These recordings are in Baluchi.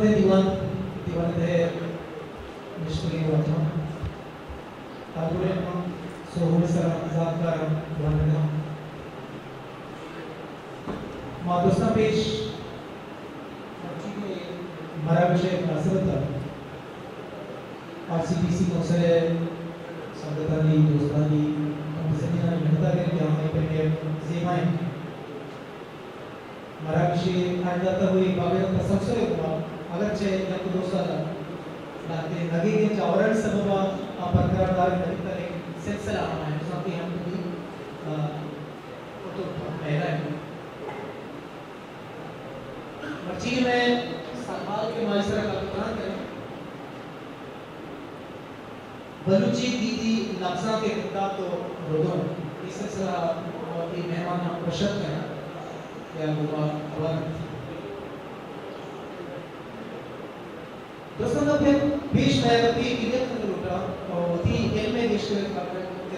دیوان، دیوان ءِ تہ ءَ نشتگیں واجہاں، تاکوریں، سوہم ءِ سرا زانتکاراں، وانندہاں۔ ما درستاں پیش مرچی ءِ مراگش ءِ مناسبت ءَ آر سی پی سی کونسل ءِ سنگتانی، دوستانی، ہم زمینانی منت ءَ گریں کہ آہاں اے پیم ءَ یک زیبائیں مراگشے اڈ داتگ ءُ اے باقاعدہ تسلسل ءِ گوما، اگرچہ یک دو سال ءَ لہتے نگیگ ءَ چہ آورانی سبب ءَ آ برقرار دارگ نہ بیتگ، لیکن سلسلہ ہما انت، بزاں کہ ہم کدی، آ، اتو پہلا انت۔ مرچی مئے سرحال کہ ما آئی سرا گپ تران کنیں، بلوچی گیدی لبزانک ءِ بندات ءُ ردوم، اے سلسلہ ءَ اے مہمان ہم پرشت کناں یا گوما ہوار انت۔ دوستاں، پیش مئے گپی کلیئر کنگ لوٹاں ءُ وتی علم ءِ گیشتر ءِ خاطر ءَ کہ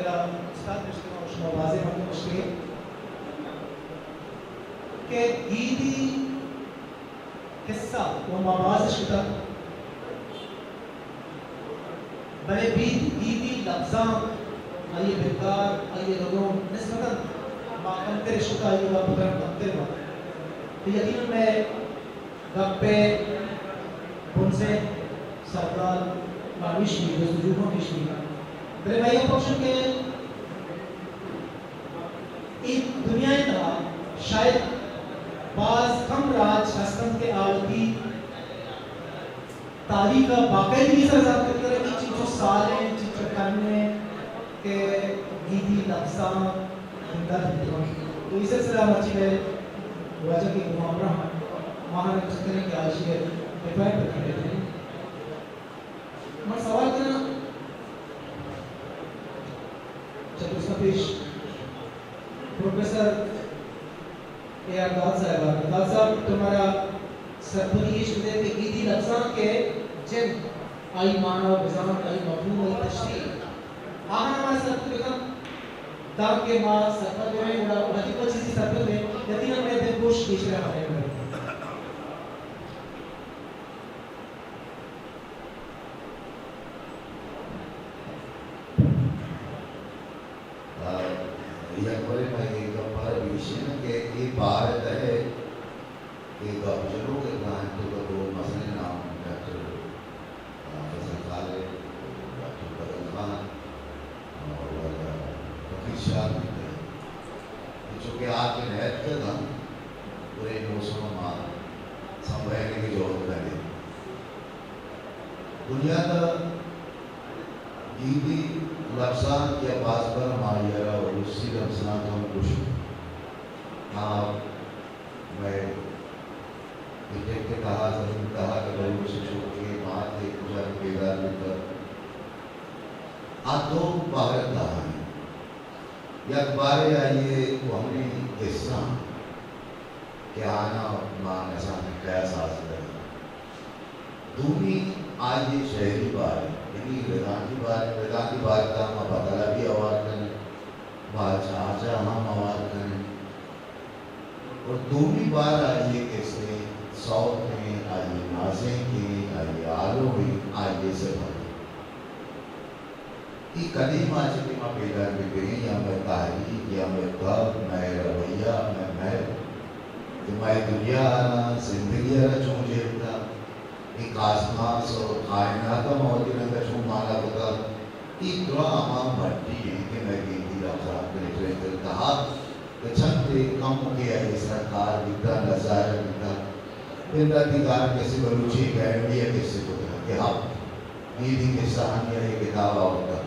استاد نشتگ اَنت ءُ شما بازیں مردم نشتگ ئے کہ گیدی قصہ ءَ ما باز اشکتگ، بلے بید، گیدی لبزانک، آئی ءِ بندات، آئی ءِ ردوم نسبتاً ما کمتر اشکتگ، آئی ءِ واب پتران کمتر بنت۔ تو یقیناً مئے گپ ءِ بنزین سرگال ہمیش بیت، جستجو ہمیش بیت۔ بلے مئے گپ ہمیش انت کہ اے دنیا ءِ تہا شاید باز کم راج ہست انت کہ آ وتی تاریخ ءَ باقاعدگی سرا زانت کنت کہ چنچو سال انت، چنچو کرن انت کہ گیدی لبزانک زندہ بیتگ۔ تو اے سلسلہ ءَ مرچی مئے واجہ کہ گوں ما ہمراہ انت، ما آہاں را جست کنیں کہ آ ایشی ءِ ڈیفائن بکنت۔ من سوال کناں چہ درستاں پیش پروفیسر اے آر داد صاحب ءَ۔ داد صاحب، تو مارا سرپدی ایش بدئے کہ گیدی لبزانک ءِ جند، آئی مانا ءُ بزانت، آئی مفہوم، آئی تشریح، آہاں مارا سرپد بکن، تانکہ ما سرپد ببیں، گڑا وتی پہ چیزی سرپد بیں، یقیناً مئے دلگوش گیشتر ہمراہ بنت۔ آ، یک برے ما اے گپ ءَ را بگوشیں کہ اے بار ءِ تہ ءَ اے گپ جنوک ءِ تہا انت، تو دو مزنیں نام ڈاکٹر، آ، فضل خالق، ڈاکٹر بدل خان، اور فقیر شاد بیتگ۔ انچو کہ آ کہ نیتکگ انت، گڑا اے موسم ءَ ما سمبھرینگ ءِ جہد کنیں۔ بنیاد ءَ گیدی لبزانک یا بازبر ما آئی ءَ را السی لبزانک ہم گوشیں۔ آ مئے اے ٹک ءِ تہا، زمین ءِ تہا کہ بلوچ چوکیں مات ءَ کجا کہ پیداک بیتگ، آ دو بہر ءِ تہا انت۔ یک بارے آئی ءِ کوہنیں قصہ کہ آناں ما نزانیں کیا سازتگ۔ دومی آئی ءِ شعری بار، یعنی ردانکی بار، ردانکی بار ءِ تہا ما بتل ءَ بھی ہوار کنیں، ما چارجاں ہم ہوار کنیں۔ اور دومی بار آئی ءِ قصہ سوت ایں، آئی ءِ نازینک ایں، آئی ءِ آلو ایں، آئی ءِ صفت ایں۔ اے قدیم ءَ چہ کہ ما پیداک بیتگیں، یا مئے تحریک، یا مئے تب، مئے رویہ، مئے مہر، کہ ما اے دنیا ءَ را، زندگی ءَ را چون جیڑتا، اے کاسماس اور کائنات ءَ ما وتی رنگ ءَ چون مانا کتا، اے دراہ ہما مڈی انت کہ مئے گیدی لبزانک ءِ لٹریچر ءِ تہا کہ چندے کمکے آئی ءِ سرا کار بیتا، نظارہ بیتا۔ بنداتی کار کسے بلوچی اکیڈمی ءَ کسے کتگ کہ ہپت گیدی قصہ آنی ءَ اے کتاب آورتگ۔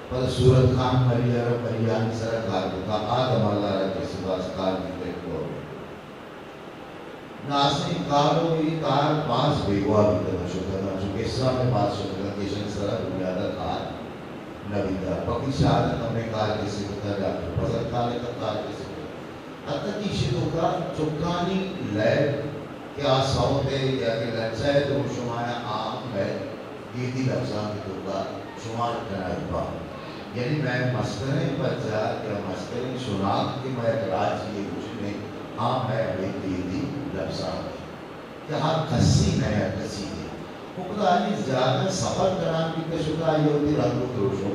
پدا صورت خان مری ءَ را مری آنی سرا کار کتگ، آ دمگ ءَ را کسے باز کار بیتگ۔ نازینک کار ءُ اے کار باز بیگواہ بیتگ ءُ شتگ، چو قصہ مئے باز شتگ کہ ایشانی سرا بنیاد ءَ کار نہ بیتگ۔ فقیر شاد ءَ کمے کار کسے کتگ، ڈاکٹر فضل خالق ءَ کار کسے کتگ۔ حتیٰ کہ ایشی توکا چکانی لیب کہ آ سوت ءِ یا کہ لچہ ءِ دروشم ءَ آ ہم مئے گیدی لبزانک ءِ توکا شمار کنائینبا۔ یعنی مئے مستریں پجار یا مستریں شناخت کہ مئے یک راجے ءِ گوشگ ءَ، آ مئے ہمے گیدی لبزانک۔ کہ ہر کسی نیا کسی دے۔ و پدا آئی جاگہ سفر کنان بیتہ شتہ، آئی وتی رنگ و دروشم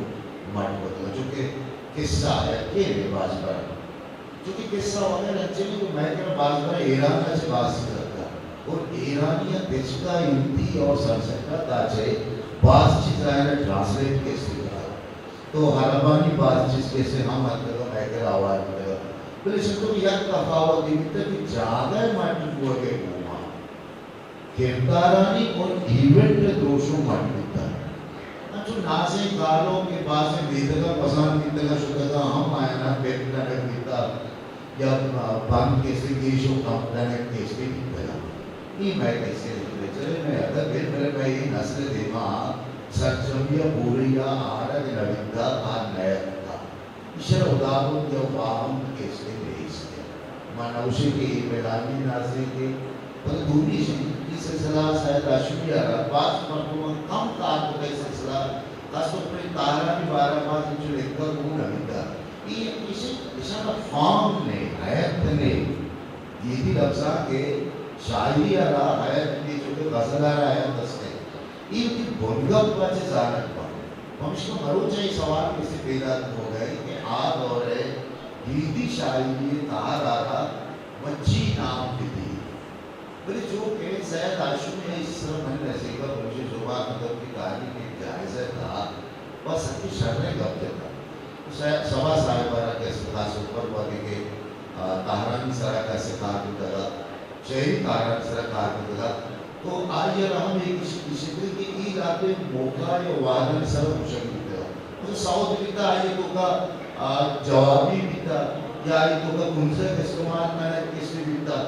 مٹ کتہ۔ چونکہ قصہ ہے، کینے باز برا۔ چونکہ قصہ وغیرہ انچیں کہ مئے کرا باز برا ایران ء چہ باز چیز اتکہ۔ اور ایرانی ء تچکا ہندی اور سنسکرت ء چہ باز چیز آئرا ٹرانسلیٹ کیسے کتہ۔ تو عربانی باز چیز کیسے ہم اتکگا مئے کرا آوار بوتگا۔ بلے شتو یک تفاوت بیتہ کہ جاگہ مٹ بوگے گوما کردارانی اور ایونٹ ء دروشم مٹ بیتگ۔ انچو نازیں گالو کہ بازیں بیدگاں گوزان بیتگ ء شتگ ء ہم آیاناں پت کنگ بیتگ یا بند کسے گیش و کم کنگ کسے بیتگ۔ اے مئے کسے لٹریچر ء مئے ادب ء، بلے مئے اے نسل ء دیما سرجمی ء پوری ء آرگ نہ بیتگ، آ نہ اتکگ۔ ایشرا ہدابند یا واہند کسے نیست۔ ما نہ گوشیں کہ اے پلانی نازینک ء، بلے دومی ایش انت کہ اے سلسلہ سید ہاشمی ء را باز مردماں کم کار کتگ، اے سلسلہ خاص طور پر اے تہرانی بارہ ء باز انچو لکھگ گون نہ بیتگ۔ اے یک ایش، ایشاں را فارم نے، ہیئت نے۔ گیدی لبزانک ء شاعری ء را ہیئت نے، چونکہ غزل ء را ہیئت است انت۔ اے وتی بنگپ ء چہ زانگ بنت۔ پمشکا مروچ ء اے سوال کسے پیداک بوگ ء کہ آ دور ء گیدی شاعری ء تہر ء را ما چی نام بدیت؟ بلے چو کہ سید ہاشمی ء سر من نزیک ء بلوچی زبان ادب کی تاریخ ء جائزہ ء تہا و سکی شریں گپ جتگ۔ سید صبا صاحب ء را کسے خاص طور پر وہدے کہ، آ، تہرانی سرا کسے کار کتگ ات، شعری کارانی سرا کار کتگ ات، تو آئی ء را ہم اے گش-، گشتگ کہ اے لہتے موقع یا وہدانی سرا گوشگ بیتگ ات۔ مثلاً سوت بیتگ، آئی ء توکا، آ، جوابی بیتگ یا آئی ء توکا کنزگ استعمال کنگ کسے بیتگ۔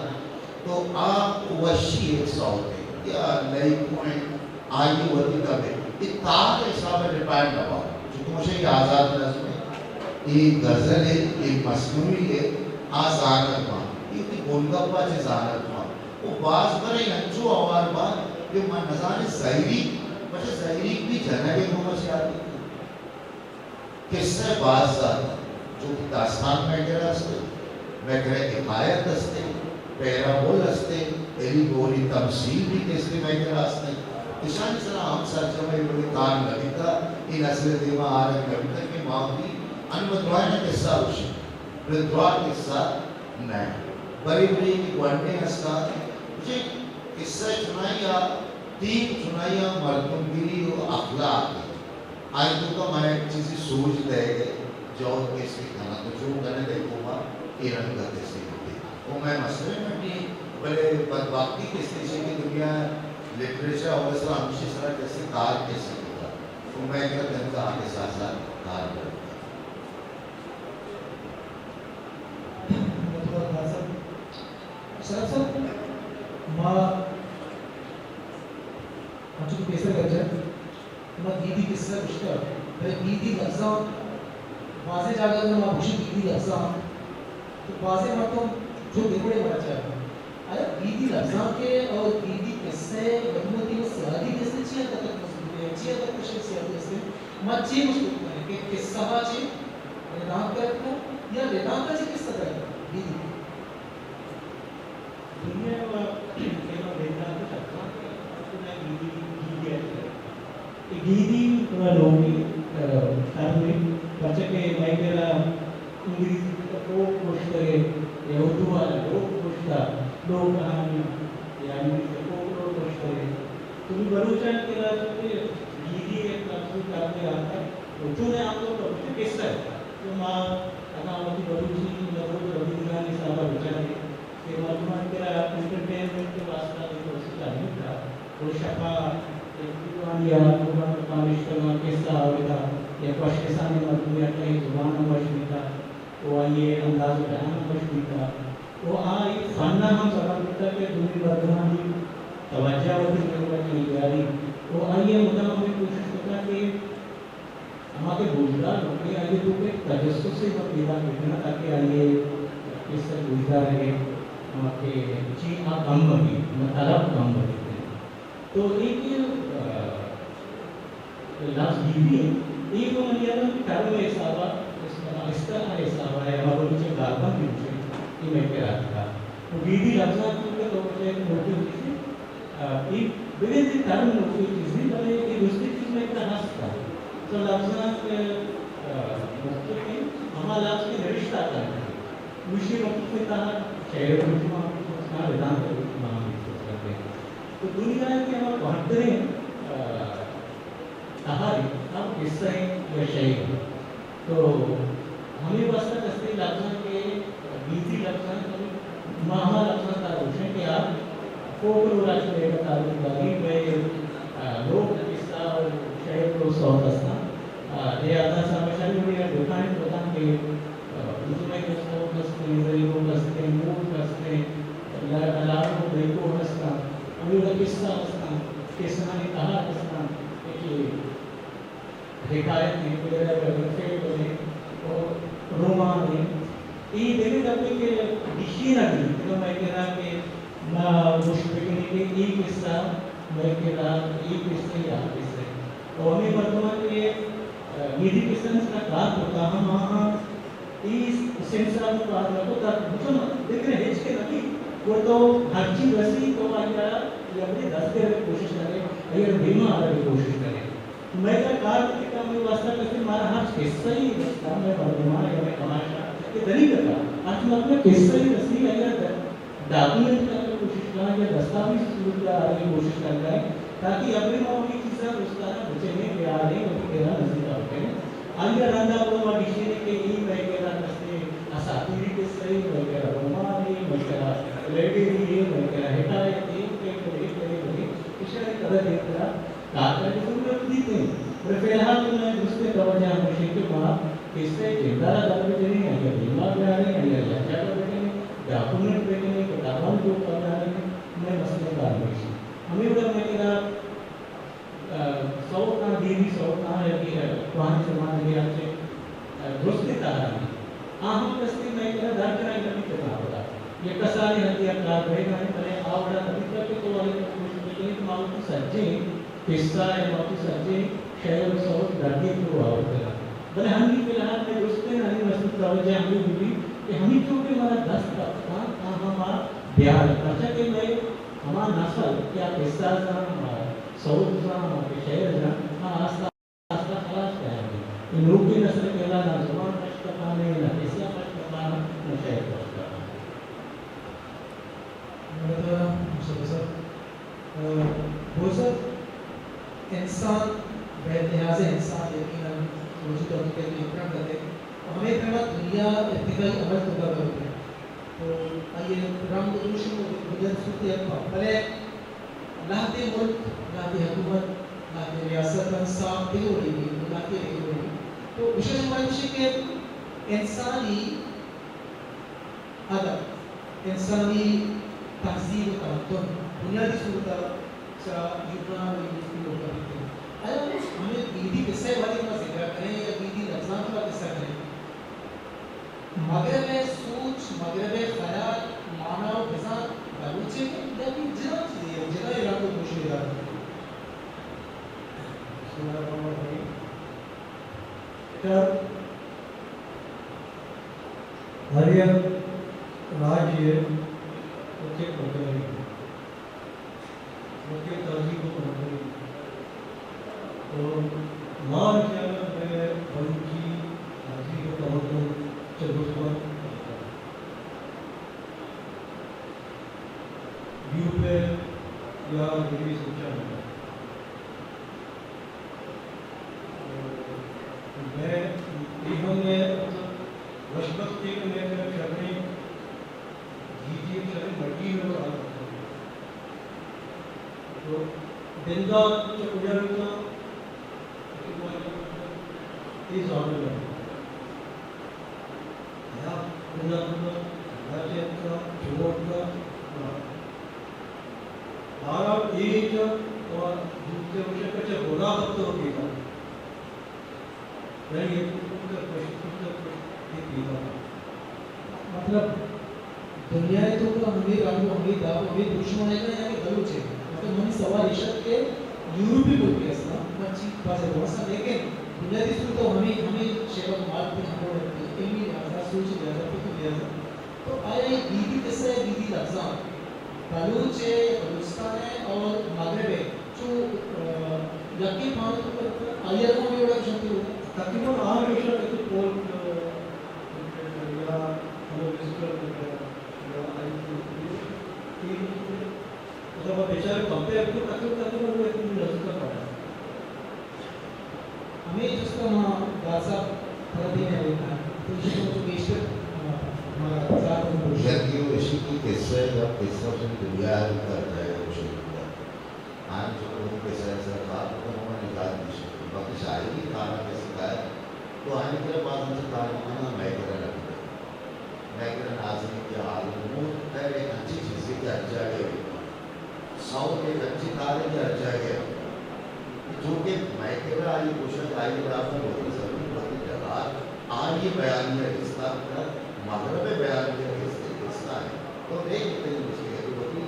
تو آ وشی یک سوتے یا لیکوئیں آئی وتی تبے۔ اے تہر ء حساب ء ڈیپینڈ نہ بنت۔ چونکہ مشے اے آزاد نظم ء، اے غزل ء، اے مثنوی ء، آ زانگ بنت۔ اے وتی بنگپ ء چہ زانگ بنت۔ و باز برے انچو ہوار بنت کہ من نزانیں زہیریک، پچہ زہیریک بھی جنگ ء گوما سیادی کنت۔ قصہ باز زیادہ، چونکہ داستان مئے کرا است، مئے کرا حکایت است، پیرابل است، ایلیگوری، تمثیل بھی کسے مئے کرا است۔ اشانی سرا ہم سرجم ء بلے کار نہ بیتا، اے نسل ء دیما آرگ نہ بیتا کہ ما وتی انو دراہیں قصہ گوشیں، بلے دراہ قصہ نہ۔ برے برے کہ گونڈیں استاد، مجھے قصہ چنائی آ، تیم چنائی آ مردمگری و اخلاق۔ آئی توکا مئے چیزے سوج دئیگ ء جہد کسے کناں، تو چون کنئے تئی قوم ء اے رنگ ء کسے بوتے۔ او مئے مسئلہ مٹی، بلے بدبختی کسے ایشی کہ دنیا ء لٹریچر ء سرا ہمیشی سرا کسے کار کسے بوتا۔ او مئے کرا دنکا آتے ساتھ ساتھ کار کرتا۔ شرف صاحب، ما انچو کہ پیسر گپ جت، ما گیدی قصہ گوشتگ، بلے گیدی لفظاں بازیں جاگہ اگر ما گوشیں گیدی لفظاں، تو بازیں مردم جو دگوڑے مرچا۔ آیا گیدی لفظاں کے اور گیدی قصہ مجموعتی و سیادی قصہ چیا تک مضبوط ہے، چیا تک کشے سیادی قصہ؟ ما چی مشکل کریں کہ قصہ چی ردانک کرتا یا ردانک چی قصہ کرتا؟ گیدی۔ دنیا ء کہ ما بندات ء شتاں کہ اپنا گیدی، گیدی ء چہ اے گیدی پورا لوگ ء، ا، ترم ء، پرچہ کہ مئے کرا انگریزی ء کوک گوشتگ ء یا اردو ء لوک گوشتہ، لوک کہانیاں یا انگریزی ء فوک لور گوشتگ ء۔ تو بھی بلوچانی کرا چونکہ گیدی ء یک لفظی ترمے آتک، و چون عام طور پر گوشتہ قصہ ء۔ تو ما اگاں وتی بلوچی مدور ربیدگانی حساب ء بچاریں، کہ مردمانی کرا انٹرٹینمنٹ ء واسطہ اے پروسیس چالو بیتگ۔ و شپا یک دیوانی یا لوگانی تکا نشتگاں، قصہ آورتگ، یک وش کسانیں مردمے ء ٹہی زبان ہم وش بیتگ و آئی ء انداز و بیان ہم وش بیتگ و آ اے فن ء ہم سبب بیتگ کہ دومی مردمانی توجہ وتی دیما کنگ بیاری و آئی ء مدام ہمے کوشش کتگ کہ ہما کہ بوجدار لوگ ء آئی ء توک ء تجسسے ما پیداک بکناں تاکہ آئی ء قصہ گوشدارگ ء ہما کہ چی آ کم بہ بیت، ہما طلب کم بہ بیت۔ تو اے کہ، آ، لفظ گیدی انت، اے گوں منی یاد انت کہ ٹرم ء حساب ء، آہستہ ء حساب ء، ہما بلوچ ء کاربند بھی گوشنت، اے مئے کرا اتکا۔ تو گیدی لفظ ء تو کہ تو گوشے کہ موٹو چیزے، اے بگندے ٹرم نوکیں چیزے، بلے اے درستیں چیز مئے کرا ہست انت۔ تو لبزانک، آ، مختلف انت، ہما لبز کہ نبشتہ کنگ انت، ایشی مختلف تہا شعر ءِ روچ ءَ ہم بیت کت کنت، رداں ءِ روچ ءَ ہم بیت کت کنت۔ تو دنیا ءِ کہ ہما مہتریں، آ، تہاری ہم قصہ انت یا شعر انت۔ تو ہمے واسطہ کسے لبزانک کہ گیتی لبزانک، ہمے ما ہما لبزانک ءَ گوشیں کہ آ فوکلور ءَ چہ دگہ تعلق داری، مئے، آ، لوک قصہ ءُ شعر ءُ سوت ہستاں۔ آ، دیہات ءَ ہمیشانی وڑے ءَ ڈیفائن کتاں کہ، آ، مئے کہ سوت ہستیں، زہیروک ہستیں، موک ہستیں، ل-، لارو ءُ بیکو ہستاں، ہمے وڑا قصہ ہستاں، قصہانی تہا ہستاں کہ حکایت انت، بلے فیبل انت، رومان انت۔ اے دگہ گپے کہ گیشینگ انت، اگاں مئے کرا کہ ما گوشت بکنیں کہ اے قصہ مئے کرا، اے قصہ یا آ قصہ۔ اور ہمے مردماں کہ، آ، گیدی قصہ سرا کار کرتا ہم آہاں اے سنسار پاد نہ کتا، مطلب، لیکن ہچ کہ نبی، وہ تو ہر چیز رسی تو آیا یا اپنی دست کے کوشش کرے، یا دیما آنے کی کوشش کرے۔ مئے کرا کار کنگ ءِ واسطہ کسے مارا ہر قصہ ءِ رستہ مئے مردماں یا مئے کماش ءَ کہ دنیگت ءَ ہر مطلب قصہ ءِ رسی آئی ءَ ڈاکومنٹ کنگ ءِ کوشش کناں یا دستاویز صورت ءَ آرگ ءِ کوشش کنگ ءَ ایں، تاکہ ابرے ما وتی چیزاں درستاں بچنیں، بیاریں، وتی کرا نزیک ءَ بکنیں۔ آئی ءَ رندا گڑا ما گیشینیں کہ اے مئے کرا کسے اساطیری قصہ ءِ، مئے کرا رومان ءِ، مئے کرا لائبریری ءِ، مئے کرا حکایت ءِ، کہ بلے، بلے، بلے، ایشانی قدر ءِ کرا کار کنگ ءِ ضرورت بیت انت۔ بلے فی الحال تو مئے درستیں توجہ ہمیش انت کہ ما قصہ ءِ جند ءَ را در بجنیں، آئی ءَ دیما بیاریں، آئی ءَ یک جاگہ بکنیں، ڈاکومنٹ بکنیں، کتابانی توکا بیاریں، مئے مسئلہ کار ہمیش انت۔ ہمے وڑا مئے کرا، آ، سوتاں، دیری سوتاں، یا کہ، آ، کوہنیں زمانگے ءَ چہ، آ، درستیں تہرانی آ ہم کسے مئے کرا در کنگ نہ بیت کتاب ءَ۔ یک سالے ہندے ءَ کار بئیگ ءَ انت، بلے آ وڑا نہ بیتگ کہ تو آئی ءَ کوشش بکنئے کہ ما وتی سجہیں قصہ ءَ، ما وتی سجہیں شعر ءُ سوت درگیت ءُ آورتگ انت۔ بلے ہنی فی الحال مئے درستیں ہنی مسئلہ توجہ ہمے بہ بیت کہ ہمینچو کہ مارا دست کپتگ انت، آ ہم ما بیار، پرچا کہ مئے ہما نسل کہ آ قصہ زان، آ سوت زان، آ کہ شعر زان، آ آستہ آستہ خلاص کئیت۔ اے نوکیں نسل ءِ کرا نہ زبان پشت کپان انت، نہ قصہ پشت کپان انت، نہ شعر پشت کپان انت۔ منت وار آں، مصطفی صاحب۔ آ، بوز صاحب، انسان، بہ لحاظ انسان یقیناً وجود ءَ کہ اکرم کرتے، ہمے پیما دنیا ارتقائی عمل توکا بروت۔ تو آئی ءِ رنگ ءُ روش ءُ بنیاد صورت یک پا۔ بلے لہتے ملک، لہتے حکومت، لہتے ریاست ءَ ساخت دگہ وڑے بیت، لہتے دگہ وڑے بیت۔ تو گوشش ما گوشیں کہ انسانی ادب، انسانی تہذیب ءُ تمدن بنیادی صورت ءَ چہ یونان ءُ یونسکو لوگ ءَ بیت۔ آیا ہمے گیدی قصہ ءِ وہدے کہ ما ذکر ءَ کنیں یا گیدی لبزانک ءِ قصہ کنیں، مغرب ءِ سوچ، مغرب ءِ خیال، مانا ءُ بزانت بلوچ ءِ یا کہ جناں چیزے، جناں رنگ ءُ گوشے دار۔ بسم اللہ الرحمن الرحیم۔ ادا ہر یک راجے ءِ وتی کلچر انت، وتی تہذیب ءُ تمدن انت۔ تو ما کہ اگاں مئے بلوچی تہذیب ءُ تمدن چہ درست بنت، یورپ ءِ یا انگریز ءِ چہ نہ انت۔ مئے، اے ہم مئے وشبختی کہ مئے کرا شریں گیتی ءُ شریں مٹیریل ءَ را تو بندات چہ کجا بیتاں؟ اے زانگ ءَ یا بندات ءَ، یا چہ اتکا، چون اتکا، بہرحال اے چہ، اور دوسرے وشک چہ خدا بکتو کیتا۔ یعنی یک پتر پشت، پتر پشت، اے پیدا۔ مطلب، دنیا ءِ توکا ہمے رنگ ءُ ہمے داب ءُ ہمے دروشم آیگ ءَ یا کہ بلوچ ءِ؟ مطلب، منی سوال ایش ات کہ یورپی ملک ءَ ہستاں، من چی بازیں بوساں، لیکن بنیادی صورت ءَ ہمے، ہمے شیوہ ءَ مارت، ہموڑے علمی لحاظ ءَ، سوچی لحاظ ءَ، فکری لحاظ ءَ۔ تو آیا اے گیدی قصہ ءِ، گیدی لبزانک بلوچ ءِ یا بلوچستان ءِ، او مغرب ءَ چو، آ، یکیں پارت ءَ آئی ءَ ہم وڑا شرطی ہوتا۔ تقریباً آ وڑا شرط کہ پول، آ، یا ہمو وزیٹر یا آئی ءَ، مطلب، بیچارے کمپیئر کو تقریباً، تقریباً وہ اتنی نزدیک پڑا۔ ہمے جست ءَ ما ڈاکٹر صاحب ترا دیم ءَ لیکاں، تو ایشی ءَ چو گیشتر، آ، ہمارا ساتھ ہم گوش۔ یک یو ایشی کہ قصہ ءِ، جب قصہ سے دنیا ءَ اتر جائے، وہ شروع ہوا۔ آئی چو وہ قصہ ءِ سر کار کو ہمارا نجات دی شکل۔ باقی شاعری کارا کسی کا ہے، تو آئی کرا بعض ہم سے کار کو نا مئے کرا لگتا ہے۔ مئے کرا نازنین کہ حال موت خیر ایک انچی چیزے کہ ہر جاگہ ہوئی۔ سوت ایک انچی کارے کہ ہر جاگہ ہوئی۔ چونکہ مئے کرا آئی کوشش، آئی رافت، وتی زمین، وتی جگہ، آئی بیانیہ رشتہ کر، مغرب بیانیہ رشتہ، رشتہ ہے۔ تو ایک اتنی مشکل ہے کہ وتی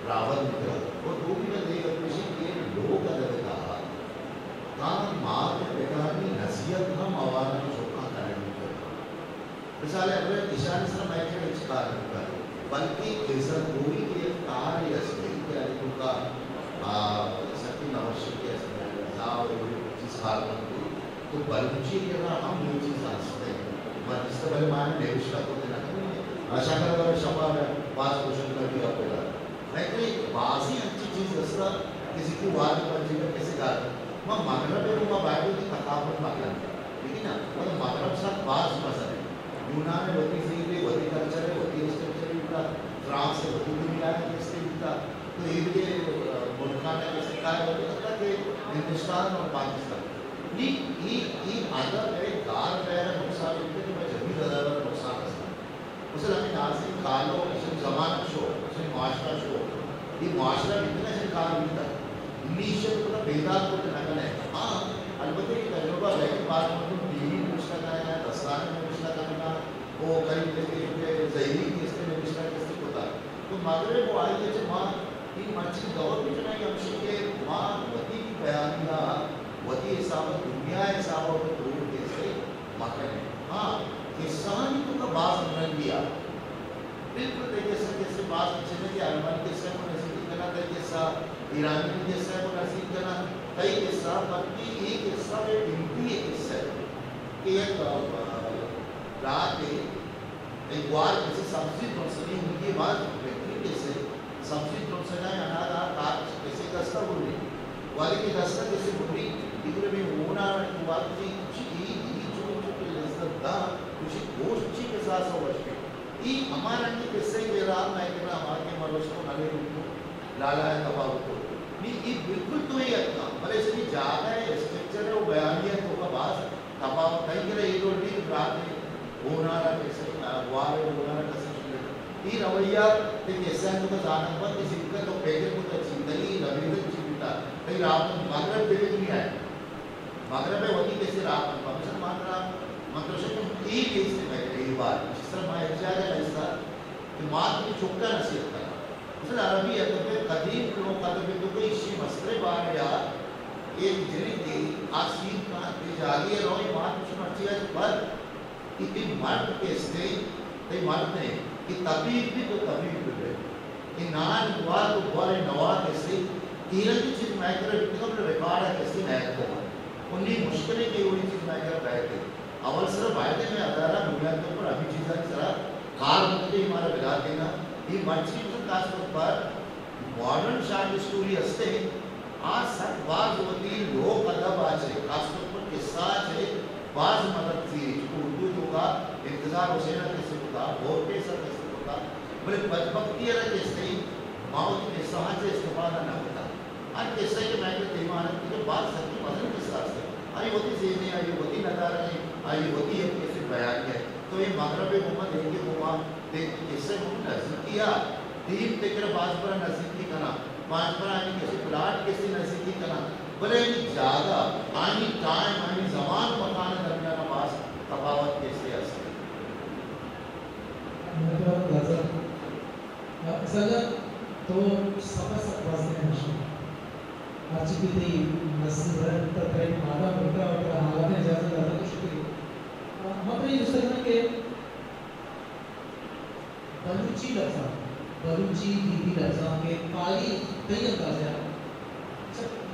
راوت نکلا۔ اور دومی میں دیکھ اپنی کہ لوگ ادب کہا، تاں مات پتانی نصیحت ہم آوارانی چوکاں کنگ بوتگ۔ مثال ءَ اگر ایشانی سرا مئے کرا ہچ کار نہ کنت، بلکہ عزت گوئی کہ یک کارے است کہ آئی توکا، آ، سکی نوشی کہ است، رضا و چیز کار کنت، تو بلوچی کرا ہم یہ چیز است۔ من جس طرح بلے ماں نوشتہ کو دینا، آشا کر شپا میں باز کوشش کر دیا پہلا۔ مئے کرا بازیں انچیں چیز است کہ کسی کی وارد پنجی میں کسی گار۔ ما مغرب ءَ، ما باید وتی ثقافت مکن۔ لیکن نا، مطلب مغرب سک باز مزن ہے۔ یونان ءِ وتی زیب ہے، وتی کلچر ہے، وتی اسٹرکچر ہے، فرانس ءِ وتی دنیا ءِ کسے بیتا۔ تو اے دگہ، آ، ملکاں ءَ کسے کار ہوتا کہ ہندوستان اور پاکستان۔ نی، اے، اے ادب ءِ گار پہر ءَ نقصان ہوتا کہ جدید ادب ءَ نقصان است۔ مثلاً ہمے نازنین کالو، اسے زمانگ شو، اسے معاشرہ شو، یہ معاشرہ بکنہ اسے کار بیتا۔ نی ایشی ءَ تو بیدار کو نہ کنے۔ ہاں، البتہ یہ تجربہ ہے کہ بعض مردم ٹی وی نوشتہ کرنا، دستانے نوشتہ کرنا، وہ قریب کہ زہیری کسے نوشتہ کسے ہوتا۔ تو مغرب و آئی ءَ چہ ما اے مرچی دور بھی چنائی ہمشی کہ ما وتی بیانیہ، وتی حساب ءَ، دنیا ءِ حساب ءَ تو دور کسے مکنیں۔ ہاں، قصہانی توکا باز رنگی آ۔ بالکل تئی قصہ، قصے باز اچھے نہ کہ ارمن قصہ کو نزیکی کنا، تئی قصہ ایرانی قصہ کو نزیک کنا، تئی قصہ، بلکہ یہ قصہ میں بنتی ہے قصہ کہ یک، آ، رات ہے، ایک وار کسی سبزی ترسنی ہوئی، یہ باز بہترین قصہ ہے۔ سبزی ترسنا ہے، انادا کار کسی دستا بولی، والے کی دستا کسی بولی، ادھر میں ہونا وقت چی، چی، چی، چی، لذت دا، کسی گوشت چی کے ساتھ سو بچ کے۔ ای ہما رنگی قصہ ءِ کہ را مئے کرا ہما کہ مروچ تو نلے روتو، لالا ءِ تپاوت تو۔ نی ای بالکل تو ہی اتنا، بلے سبی جاگہ ءِ اسٹرکچر ءِ و بیانیہ ءِ توکا باز تپاوت۔ تئی کرا اے ڈول بھی رات ءِ ہونارا کسے، آ، گوار ءِ ہونارا کسے چیز۔ ای رویہ تے قصہ ءِ توکا زانگ بنت کہ زندگی تو فکر کو تا چیز، تئی رویہ چی بیتا، تئی رات مغرب دے دنیا ہے۔ مغرب ءِ وتی کسے راہ بند پا۔ مثلاً ما ترا، من ترا شکم ای بیس تے مئے اے بار، جس طرح ما یک جاگہ رئیسا کہ مات نی چکا نصیحت کنا۔ مثلاً عربی ادب ءِ قدیم لوک ادب ءِ توکا ایشی مستریں بارے آ، ایک جنکے آ سیر کانت، اے جاگہے روئے، مات چو مرچی اچ بد کہ تئی مرد کہ استے، تئی مرد نے، کہ طبیب بھی تو طبیب بھی بے۔ کہ نان وار تو بارے نوا کہ استے، ایرن کی چیز مئے کرا بیتگا، بلے ریکارڈ ءَ کہ استے نیاتکگا۔ انی مشکل ہے کہ وہی چیز مئے کرا بیتے۔ اول سرا باید ہے مئے ادارہ بنیاد پر ہمیں چیزاں سرا کار بکتے، ہمارا بلا دینا۔ یہ مرچی مثلاً خاص طور پر ماڈرن شارٹ اسٹوری ہستے، آ سک باز وتی لوک ادب ءَ چہ، خاص طور پر قصہ ءَ چہ باز مدد زیری، چونکہ اردو توکا انتظار حسین ءَ کسے کتا، بورکیس ءَ کسے کتا، بلے بدبختی ءَ را کسے ما وتی قصہ ءَ چہ استفادہ نہ کتا۔ ہر قصہ کہ مئے کہ دیما انت کہ باز سکی مزن قصہ است۔ آئی وتی ذہن ءَ، آئی وتی ندارہ ءَ، آئی وتی یک کسے بیان ءَ۔ تو اے مغرب ءِ گوما، دیم ءِ گوما، دیم ءِ قصہ ءِ گوما نزیکی ءَ، دیم تے کرا باز برا نزیکی کنا، باز برا آئی کسے پلاٹ کسے نزیکی کنا، بلے آئی جاگہ، آئی ٹائم، آئی زمان و مکان ءِ درمیان ءَ باز تفاوت کسے است۔ منتوار نظر۔ سجاد، تو سفر سک باز دیم نشتہ۔ ہرچی کہ تئی نصیب رہتا، تئی مادہ ملکا و ترا حالات اجازت داتا تو شکریہ۔ من ترا یہ جست کناں کہ بلوچی لفظاں، بلوچی، ہندی لفظاں کہ تاریخ تئی اندازہ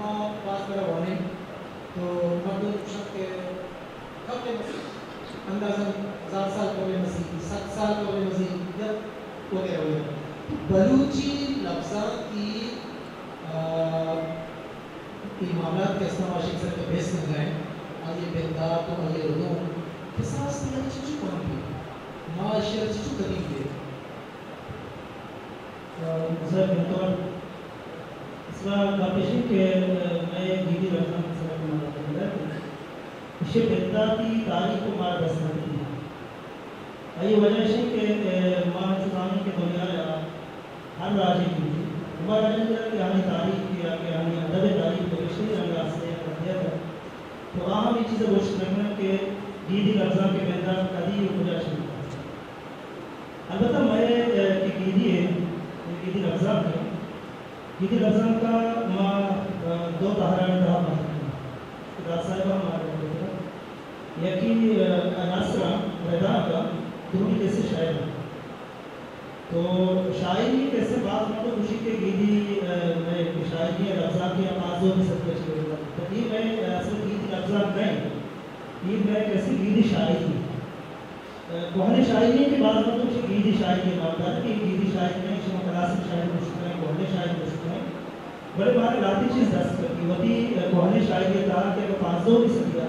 ما باز برا وانیں تو مردم گوشنت کہ قبل مسیح، اندازاً ہزار سال قبل مسیح، صد سال قبل مسیح، یک وغیرہ وغیرہ۔ بلوچی لبزانکی، آ، اے معاملات کہ استاں ما شک سر کہ بحث کنگا ایں، آئی بندات و آئی ردوم کساس تیار چچو کم بی، ما اشیار چچو قدیم بی۔ آ، زر گنتور۔ اصلاً گپ ایش انت کہ، آ، مئے گیدی لبزانک سرا کہ ما گپ کنگ ءَ اتیں، ایشی بنداتی تاریخ ءَ مارا دست نہ کپیت۔ آئی وجہ ایش انت کہ، آ، ما انچو زانیں کہ دنیا ءِ ہر راجے بیت، ہما راجانی تہا کہ آہانی تاریخ یا کہ آہانی ادب ءِ تاریخ نبشتہی رنگ ءَ است یا کدیت، تو آ ہم اے چیز ءَ گوشت نہ کننت کہ گیدی لبزانک ءِ بندات کدی و کجا شروع بوت۔ البتہ مئے، آ، کہ گیدی ءِ، گیدی لبزانک ءِ، گیدی لبزانک ءَ ما، آ، دو تہرانی تہا بہر کنیں کہ داد صاحب ءَ ہم مارا گوشتگ۔ یکے، آ، نثر ءَ، ردانک ءَ، دومی کسے شاعری ءَ۔ تو شاعری ءِ کسے باز مردم گوشی کہ گیدی، آ، مئے کہ شاعری ءِ لبزانک ءَ پانزدہمی صدی ءَ چہ بوتگ۔ تو اے مئے، آ، اصل گیدی لبزانک نہ انت۔ اے مئے کسے گیدی شاعری انت۔ آ، کوہنیں شاعری انت کہ باز مردم چہ گیدی شاعری ءَ نام دارنت کہ اے گیدی شاعری نہ انت، ایشی ءَ ما کلاسک شاعری گوشت کنیں، کوہنیں شاعری گوشت کنیں۔ بلے مارا لہتے چیز دست کپیت۔ وتی، آ، کوہنیں شاعری ءِ تہا کہ اگاں پانزدہمی صدی ءَ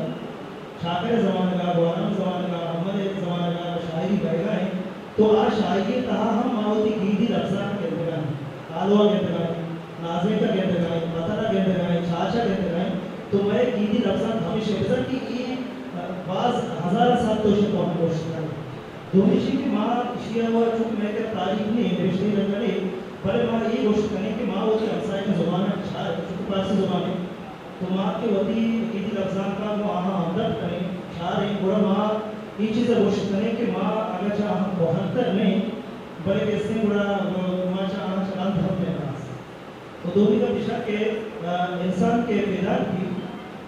چاکر ءِ زمانگ ءَ، گوہرام ءِ زمانگ ءَ، احمد ءِ زمانگ ءَ شاعری بئیگ ءَ انت، تو آ شاعری ءِ تہا ہم ما وتی گیدی لبزانک ءَ گندگ ءَ ایں، آلو ءَ گندگ ءَ ایں، نازینک ءَ گندگ ءَ ایں، پتر ءَ گندگ ءَ ایں، چاچ ءَ گندگ ءَ ایں، تو مئے گیدی لبزانک ہمیش انت، بزاں کہ اے باز ہزاراں سال تو ایشی ءَ کوہن گوشت کنئے۔ دومی چیز کہ ما ایشی ءَ چونکہ مئے کرا تاریخ نہ انت، نبشتہی رنگ ءَ نہ انت، بلے ما اے گوشت کنیں کہ ما وتی ہمساہگیں زباناں چاریں، چونکہ فارسی زبان انت، تو ما کہ وتی گیدی لبزانک ءَ گوں آہاں ہمدرد کنیں، چاریں، گڑا ما اے چیز ءَ گوشت کنیں کہ ما اگرچہ آہاں کوہنتر نہ ایں، بلے کسے گڑا ما چہ آہاں چہ رند ہم نہ کنیں۔ و دومی گپ ایش کہ، آ، انسان کہ پیداک بیت،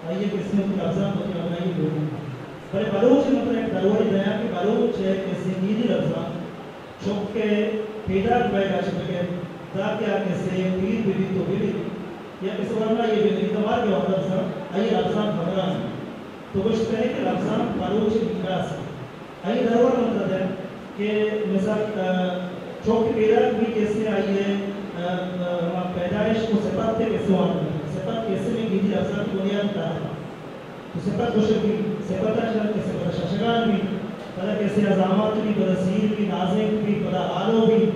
آئی ءَ کسے وتی لبزانک وتی ہمراہی لوٹیت۔ بلے بلوچ ءَ من ترا یک درورے دیاں کہ بلوچ ءِ کسے گیدی لبزانک چک ءِ پیداک بئیگ ءَ چہ بگر، داں کہ آ کسے پیر بہ بیت و بہ بیت، یا کسے ورنایے بہ بیت، داں مارگ ءِ وہد ءَ بزاں آئی ءِ لبزانک ہمراہ انت۔ تو گوشت کنئے کہ لبزانک بلوچ ءِ میراث انت۔ آئی ءِ درور من ترا دیاں کہ مثال، آ، چک پیداک بیت کسے آئی ءِ، آ، آ، ہما پیدائش و سپت ءِ کسے وانگ بیت۔ سپت کسے مئے گیدی لبزانک ءِ بنیادی تہر انت۔ تو سپت گوشگ بیت، سپت ءَ چہ کہ سپت ءَ ششگان بیت، پدا کسے ءَ زامات بیت، پدا سیر بیت، نازینک بیت، پدا آلو بیت۔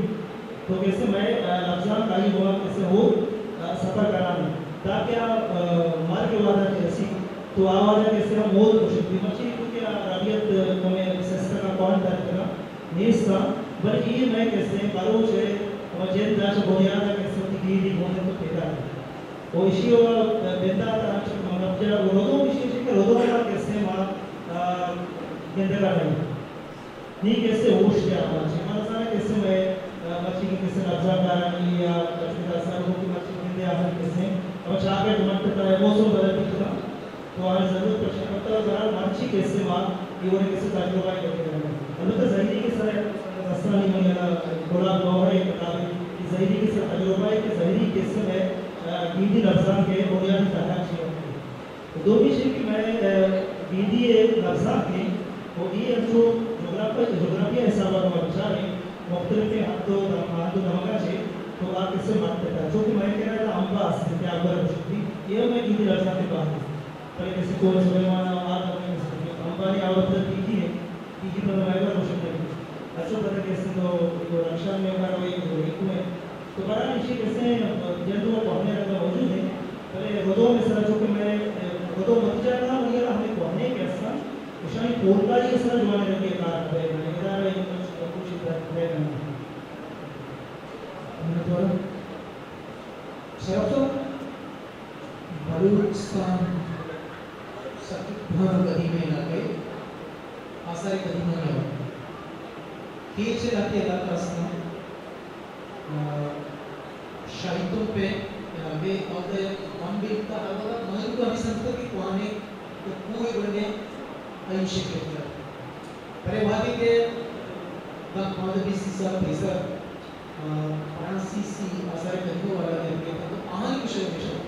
تو کسے مئے، آ، لبزانک آئی گوما کسے ہور، آ، سفر کنان انت۔ تاکہ آ، آ، مرگ ءِ وہد ءَ کہ رسیت، تو آ وہد ءَ کسے ءَ موت گوشگ بیت۔ مرچی تو کہ آ ربیت، آ، کمے سستگ ءَ، کوہن ترتگ ءَ، نیست ءَ، بلے اے مئے کسے بلوچ ءِ ہما جند ءَ چہ بنیاد ءَ کسے وتی گیدی گون انت و پیداک انت۔ و ایشی ءِ بندات ءَ انچو کہ من گپ جت، و ردوم ایشی چہ کہ ردوم ءَ کسے ما، آ، گندگ ءَ نہ ایں۔ نی کسے ہوش ءَ آں، چہ من زاناں کسے مئے، آ، مرچی کہ کسے لبزانکارانی یا بچکے داستان گوں کہ مرچی گندے آہانی کسے، ہما چاگرد مٹ ءِ تہا موسم بدل بیتگ انت، تو آہانی ضرورت پرچا؟ البتہ بہرحال مرچی کسے ما اے وڑیں کسے تجربہ ءَ گندگ ءَ نہ ایں۔ البتہ زہیری کہ سر ءَ دستانی منی ادا گلاب گوہر ءِ کتابے کہ زہیری کہ سر تجربہ ءَ کہ زہیری کسے مئے، آ، گیدی لبزانک ءِ بنیادی تہر چی انت۔ دومی چیز کہ مئے، آ، گیدی ءِ لبزانک انت و اے انچو جغرافی، جغرافی ءِ حساب ءَ ما بچاریں مختلفیں ہند و دم-، ہند و دمگاں چہ تو آ کسے مٹ ءِ تہا، چونکہ مئے کرا ادا امب است کہ آ گورا گوشگ بیت، اے ہم مئے گیدی لبزانک ءِ بہر انت۔ بلے کسے کوہ سلیمان ءَ آ دمگاں کسے امبانی آ وپتہ تیگی انت۔ تیگی پدا مئے گورا گوشگ نہ بیت۔ انچو پدا کسے تو، تو رکشان مئے کرا وئی، وئی کوہ انت۔ تو بہرحال ایشی کسے جند و کوہنیں رنگ موجود انت، بلے ردوم ءِ سرا چونکہ مئے ردوم وتی جاگہ ءَ، منی ہیال ءَ ہمے کوہنیں کہ استاں، ایشانی پورکاری ءِ سرا جوانیں رنگے کار نہ بئیگ ءَ انت، ادا را اے کوشش در بئیگ ءَ انت۔ منتوار۔ شرف صاحب، بلوچستان سک گہن و قدیمیں علاقہ، آثار قدیمہ ءِ کیچ ءِ لہتے علاقہ استاں۔ آ، شاہی تمپ ءِ علاقہ ءَ، اودا یک بمبے بیتگ، ہر وہدا مہلوک ہمے سمجھتگ کہ کوہنیں یک کوہے بنیا آئی شکل ءَ۔ بلے وہدے کہ داں پانزدہ بیست سال پیسر، آ، فرانسیسی آثار قدیمہ والا ءَ کیت، تو آہانی گوشگ ہمیش انت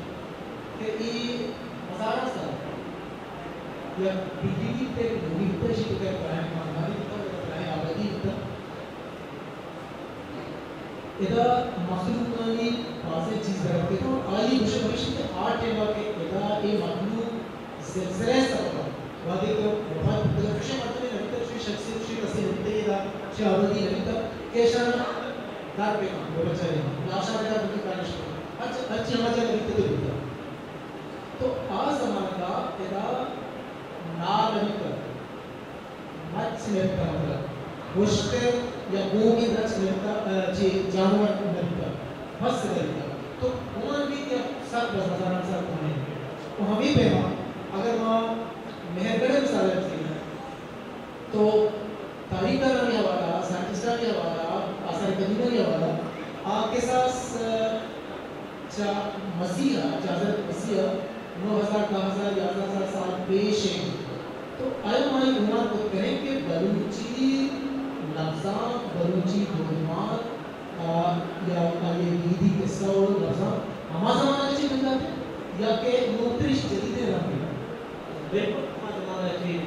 اے ہزاراں سال یک پیری بیت، نوری بیت، اشی تو کہ پراہیں خاندانی بیت، پراہیں آبادی بیت۔ ادا مخلوقانی بازیں چیز در اتکگ اور آئی گوشگ ہمیش کہ آ ٹائم کہ ادا اے مخلوق زلزلہ سبب ءَ وہدے کہ وفات بوتگ، چوشیں مردمے نہ بیتگ، چوشیں شخصے، چوشیں کسے نہ بیتگ، ادا چوشیں آبادی نہ بیتگ کہ اشاں در بہ کن، بہ بچارین، لاشاں ادا بہ کن کارش کن۔ ہرچ، ہرچی ہما جاگہ بیتگ تو بیتگ۔ تو آ زمانگ ءَ ادا نال نہ بیتگ، مچ نہ بیتگ، مطلب، ہشک یا گوگیں درچک نہ بیتگ، ءَ، چی جانور نہ بیتگ، پس نہ بیتگ۔ تو ہما بیت یا سک بس ہزاراں سال پرانے۔ تو ہمے پیما اگر ما مہرگڑھ ءِ مثال ءَ بزیریں، تو تاریخ دانانی حوالہ ءَ، سائنٹسٹانی حوالہ ءَ، آثار قدیمانی حوالہ ءَ، آ کساس، ءَ، چہ مسیح ءَ، چہ حضرت مسیح ءَ نو ہزار، دہ ہزار، یازدہ ہزار سال پیش اِنت۔ تو آیا ما اے گمان کت کنیں کہ بلوچی لبزانک، بلوچی دودمان، آ، یا آئی ءِ گیدی قصہ ءُ لبزانک ہما زمانگ ءَ چہ بندات اِنت یا کہ نوکتر اِش جدیدیں رنگ اِنت؟ بالکل ہما زمانگ ءَ چہ،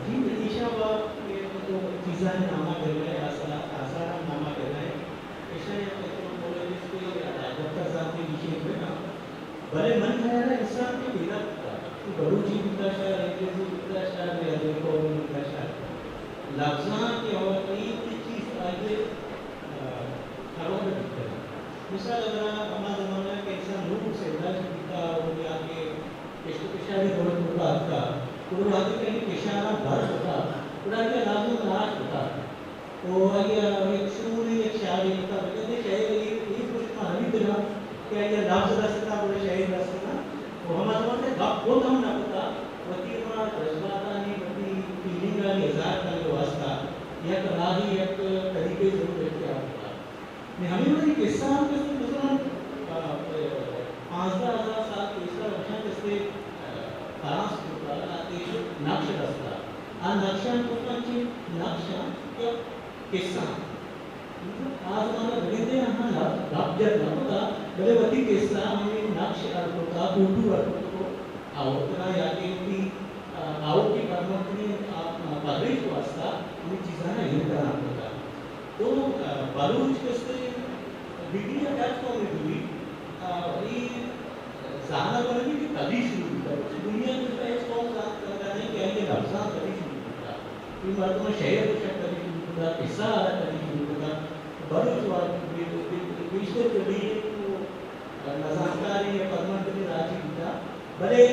جی، ایشاں با کہ تو چیزانی نام ءَ گرگ ءَ ئے، آثار، آثارانی نام ءَ گرگ ءَ ئے، ایشاں یک اینتھروپولوجسٹ یا دپتر زانتے گیشینت بہ کنت، بلے منی ہیال ءَ انسان کہ پیدا بوتگ، کہ بلوچی بوتگ شر، انگریزی بوتگ شر یا دگہ قومے بوتگ شر، لبزانک کہ ہو، اے چیز آئی ءَ، آ، ہروڈ بوتگ۔ مثال اگر ہما زمانگ ءَ کہ انسان نوں سیولائزڈ بوتگ ءُ یا کہ کشت ءُ کشاری دور ءِ توکا اتکگ، گڑا وہدے کہ کشاراں بر کتگ، گڑا آئی ءَ لازم تلاش کتگ۔ ءُ آئی ءَ یک شعورے، یک شاعرے کتگ، بلے شاعر اے، اے پشت ما نہ بیتگ کہ آئی ءَ لبز رستگ، گڑا شاعر رستگ۔ ءُ ہما زمانگ ءَ گپ کت ہم نہ کتگ، وتی ہما جذباتانی، وتی فیلنگانی اظہار کنگ ءِ واسطہ یک راہے، یک طریقے ضرور اختیار کتگ۔ نی ہمے وڑی قصہ ہم کسے مثلاً، آ، آ، پانزدہ ہزار سال پیسر ہمیشاں کسے، آ، فرانس توکا آ ایش نقش رستہ۔ آ نقشاں توکا چی نقشاں یا قصہ۔ آ زمانہ بگندے آہاں لفظ گپ جت نہ کتا، بلے وتی قصہ ہمے نقش اڈ کتا، فوٹو اڈ کتا، آورتنا یا کہ وتی، آ، آؤکی پرمٹنی، آ، آ، پدریچ واسطہ ہمے چیزاں ایر کنان کتا۔ تو، آ، بلوچ کسے ڈگری ءَ ہچ قومے بہ بیت، آ، اے زانگ ءَ نہ بیت کہ کدی شروع بوتگ۔ دنیا ءِ توکا ہچ قوم زانگ ءَ نہ انت کہ آئی ءِ لبزانک کدی شروع بوتگ۔ اے مردماں شئیر گوشگ کدی شروع بوتگ، قصہ آرگ کدی شروع بوتگ۔ بلوچ وار بے-، بے-، بیشتر چہ ڈی اے او نزانتکاریں یا پدمنتگیں راجے بوتگ، بلے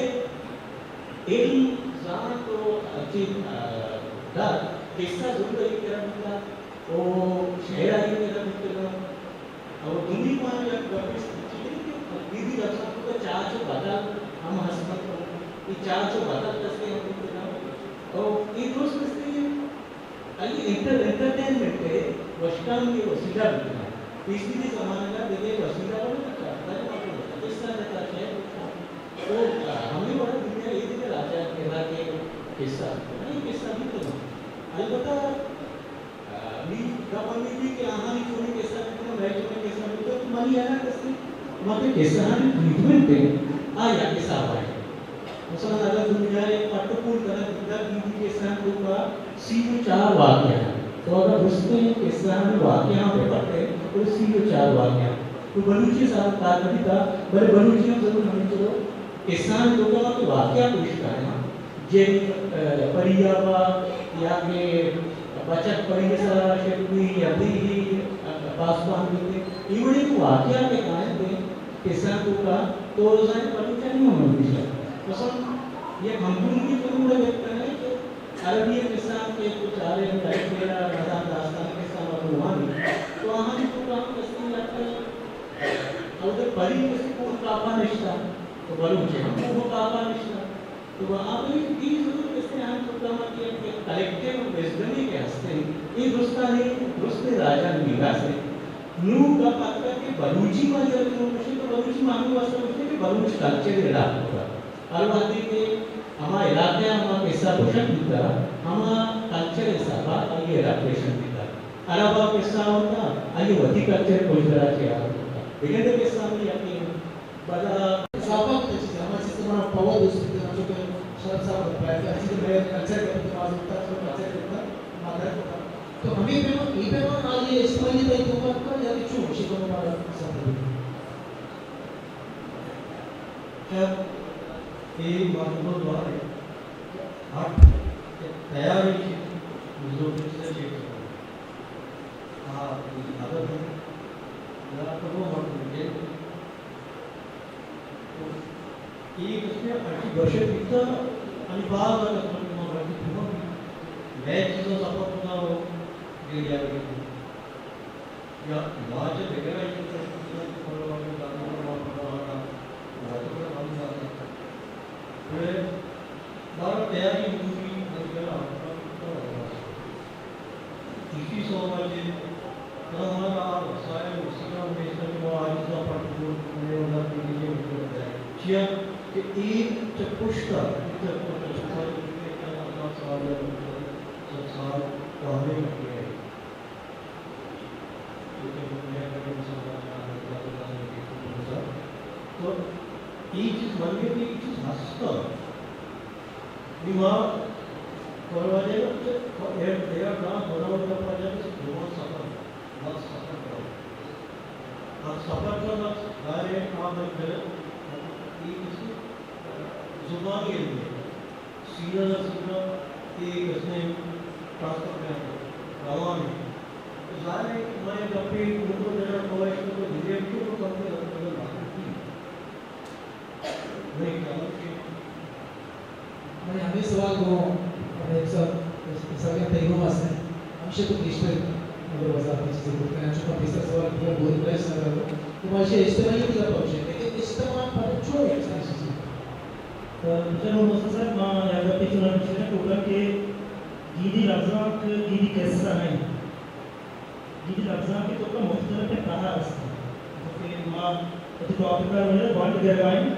علم، زانت ءُ چی، آ، درد قصہ ضرور آئی کرا بوتگ۔ او شئر آئی کرا بوتگ انت۔ او دومی پوائنٹ یک گپے است، چی کہ گیدی لبزانک ءِ توکا چاچ ءُ بتل ہم ہست انت۔ اے چاچ ءُ بتل کسے ہم بوتگ انت۔ او اے درست است کہ آئی انٹر-، انٹرٹینمنٹ ءِ، وشکانی ءِ وسیلہ بوتگ انت۔ پیسریگیں زمانگ ءَ دگہ وسیلہ نہ اتگ، بلے ما قصہ جتا، شئر جتا۔ تو ہمے وڑا دنیا ءِ دگہ راجانی کرا کہ قصہ بوتگ انت، اے قصہ بوتگ انت۔ البتہ آ، نی گپ ہمے بیت کہ آہانی چونیں قصہ بوتگ، مئے چونیں قصہ بوتگ، تو منی ہیال ءَ کسے ما کہ قصہانی ٹریٹمنٹ اِنت، آ یک حساب ءَ اِنت۔ مثلاً اگاں دنیا ءَ یک پٹ ءُ پول کنگ بوتگ، گیدی قصہانی توکا سی ءُ چار واقعہ اَنت، تو اگاں درستیں قصہانی واقعہاں بہ پٹئے، گڑا سی ءُ چار واقعہ اَنت۔ تو بلوچی ءَ سر کار نہ بیتگ، بلے بلوچی ہم ضرور ہمینچو قصہانی توکا ما کہ واقعہ پیش کایاں۔ جن، آ، پری ءَ پہ یا کہ بچک پری ءِ سرا شت بی یا دیہی، آ، پاسبان بیت، اے وڑیں واقعہ کہ کاینت قصہ ءِ توکا، تو زانئے بلوچانی ہم اندیشہ۔ مثلاً یک ہمگونگی تو نوں گپت کنئے کہ عربی قصہ کہ تو چارئے، الف لیلہ، ہزار داستان قصہ ما تو وانی، تو آہانی توکا ہم کسے یک، آ، اود ءَ پری کسے کوہ کاپا نشتہ، تو بلوچ ہم کوہ کاپا نشتہ۔ تو آ بلے اے ضرور کسے آہانی توکا ما کہ یک کلیکٹیو وزڈمے کہ ہست اِنت، اے درستانی، درستیں راجانی میراث اِنت۔ نوں گپ اتکگ کہ بلوچی ما جیڑہ کنوں گوشیں تو بلوچی ما ہمے واسطہ گوشیں کہ بلوچ کلچر ءِ اڈاپٹ کتگ۔ ہر وہدے کہ ہما علاقہ ءَ ہما قصہ گوشگ بوتگ، ہما کلچر ءِ حساب ءَ آئی ءِ اڈاپٹیشن بوتگ۔ عرب ءَ قصہ آورتگ، آئی ءِ وتی کلچر ءِ پژدر ءَ چہ آورتگ۔ بگندے قصہ ہمے یکے اِنت۔ پدا اضافہ کتگ چیز ہما چیز ہر چیز میں کلچر کے اعتبار سے، کلچر کے اعتبار سے، تو ہمیں پیمان، یہ پیمان آج یہ اجتماعی تئی توکا کا یا کہ چون شکم ہمارا سب۔ خیر، یہ معلومات دوارے ہر تیاری کی ضرورت ہے۔ ہاں، عادت ہے۔ یا تو وہ مت مجھے اے کسے ءَ ہرچی گوشگ بیتگ، آنی باز ءَ کسان کہ ما وتی پوہ بیت، مئے چیزاں سفر کتگ ءُ گریارگ بیتگ۔ یا ما چہ دگراں چہ ترس کتگ کہ پرواہ دارگ ءَ ما پدا آرا وت ءَ ہم داتگ۔ بلے بارہ تیاری مجبوری ہر جگہ آماچ کتگ۔ ایشی سوب ءَ چہ ترا مارا آ وسائل وسیلہ ہمیش اَنت کہ ما آ چیزاں پٹ پول کنیں ءُ در بگیجیں ءُ بہ جنیں۔ چیا کہ اے چہ پشت ءَ، اے چہ پشت ءَ، چہ پشت ءَ، چہ پشت ءَ، چہ پشت ءَ، چہ پشت ءَ، چہ پشت ءَ، چہ پشت ءَ، تو اے چیز من گپت، اے چیز ہست اَنت۔ نی ما پرواجہ ءَ چہ ایر، ایر دام بناؤ کا پاجا کہ زبان سفر، بس سفر کرو۔ ہر سفر کا بس گارے آ من گرے، اے کسی زبانی علم ہے۔ سیدھا نہ سیدھا اے کسے ٹرانسفر کرتا روان ہے۔ تو ظاہر ہے کہ میں گپے کو تو جگہ کوشش کو تو دلیل کو تو کم سے کم بات کی۔ میں کیا بات کی؟ من ہمے سوال گوں ہمے سر، سرجم تئی گوما است اِنت۔ ہمیشہ تو گیشتر اگر وضاحتی چیزے کت کنئے، چونکہ پیسر سوال دیا بوری پریس نہ کرو۔ تو ما ایشی اجتماعی دیا پروشے، لیکن اجتماع پتہ چون اجتماعی چیزے؟ تو چلو مستر صاحب، ما یک گپے چوناں گوشتگ ٹوٹل کہ گیدی لبزانک گیدی قصہ نہ اِنت۔ گیدی لبزانک ءِ توکا مختلفیں تہر است اَنت۔ کہ ما وتی ٹاپک ءَ را بنڈ گرگ ءَ ایں،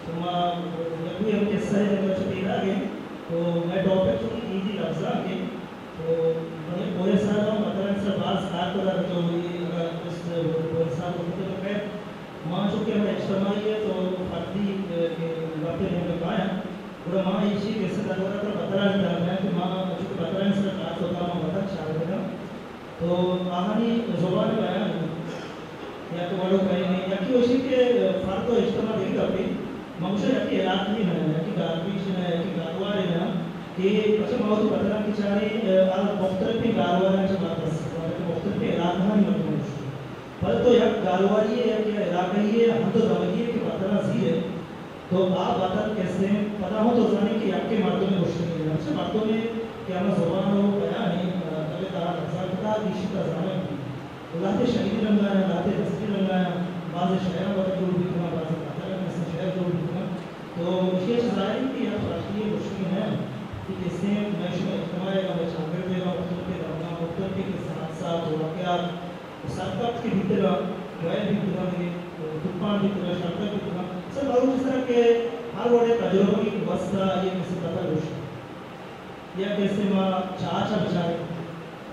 تو ما یک دوئیں ہم قصہ ءِ جنگ ءَ چہ پیداگ ایں۔ تو مئے ٹاپک چونکہ گیدی لبزانک اِنت، تو من یک بوہے سرا داں، مطلب سر باز کار کتگ، تو اے اگر قصہ بوہے سرا تو خیر، ما چونکہ ہمے اجتماعی ءَ تو فردی، اے، کہ گپ ءِ نیمگ ءَ کایاں، گڑا ما ایشی قصہ دربارہ ءَ ترا بتلانی تہا بیاں کہ ما چونکہ بتلانی سرا کار کتگ، ما بتل چارتگ اَنت۔ تو آہانی زبان ءِ بیان یا تو وڑ ءُ پیمے، یکے ایشی کہ فرد ءُ اجتماع دگہ گپے، من گوشاں یکے علاقہی نہ، یکے گاربیج نہ، یکے گالوارے نہ، کہ پرچا ما وتی بتلاں کہ چاریں، آ مختلفیں گالواراں چہ مرد است، مطلب کہ مختلفیں علاقہانی مردم است۔ بلے تو یک گالواری ئے، یک علاقہی ئے، ہند ءُ دمگی ئے کہ بتلاں زیرئے، تو آ بتل کسے پدا ہوں تو زانے کہ یکے مردمے گوشتگی ہے۔ اچھا، مردمے کہ ہما زبان ءُ بیان اِنت، آ، بلے تہا لبزانک ءِ تہا گیشی ترا زانگ بیت۔ لہتے شعری رنگا یا لہتے نثری رنگا یا بازیں شعراں وت جوڑ بیتگاں، بازیں غزلاں، کسے شعر جوڑ بیتگاں۔ تو ایشی ءَ چہ ظاہر اِنت کہ یک فرقی ئے گوشتگی نہ اِنت کہ کسے مئے شمئے اجتماع ءَ، مئے چاگرد ءَ، مختلفیں رنگاں، مختلفیں کسے، حادثات، واقعات، سرکپت کہ بیتگاں، ویل بیتگاں، دگہ توپان بیتگاں، شرتر بیتگاں، سر مروچی سرا کہ ہر وڑیں تجربگے کہ گوستا، آئی ءَ کسے بتل گوشت۔ یا کسے ما چاچ ءَ بچاریں،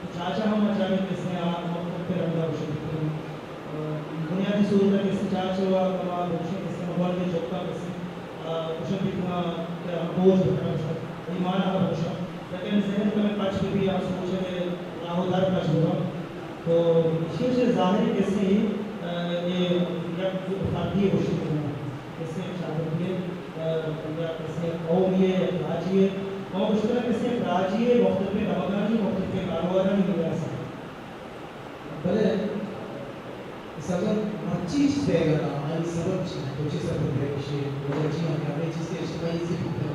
تو چاچ ءَ ہم ما چاریں کسے آ مختلف رنگا گوشگ بیتگاں۔ بنیادی صورت ءَ کسے چاچ ءَ ما گوشیں کسے ما گونڈیں چکاں کسے، آ، گوشگ بیتگاں کہ ہم بوجھ بکناں، ایمان ءَ بوشاں۔ لیکن ذہن کمے پچ بہ بی، آ سوچگ ءِ راہ ءُ در پچ بہ باں۔ تو ایشی ءَ چہ ظاہر اِنت کسے، آ، اے یک فردی گوشگ بیتگاں۔ کسے چاگردی ئے، آ، یا کسے قومی ئے، یک راجی ئے، ما گوشتگ کسے یک راجی ئے، مختلفیں دمگانی، مختلفیں گالوارانی میراث اِنت۔ بلے سرجم مرچی چیز پیدا نہ، آئی سبب چی اِنت؟ تو چی سبب ہے کہ وجہ چی اِنت کہ ہمے چیز کہ اجتماعی ذکر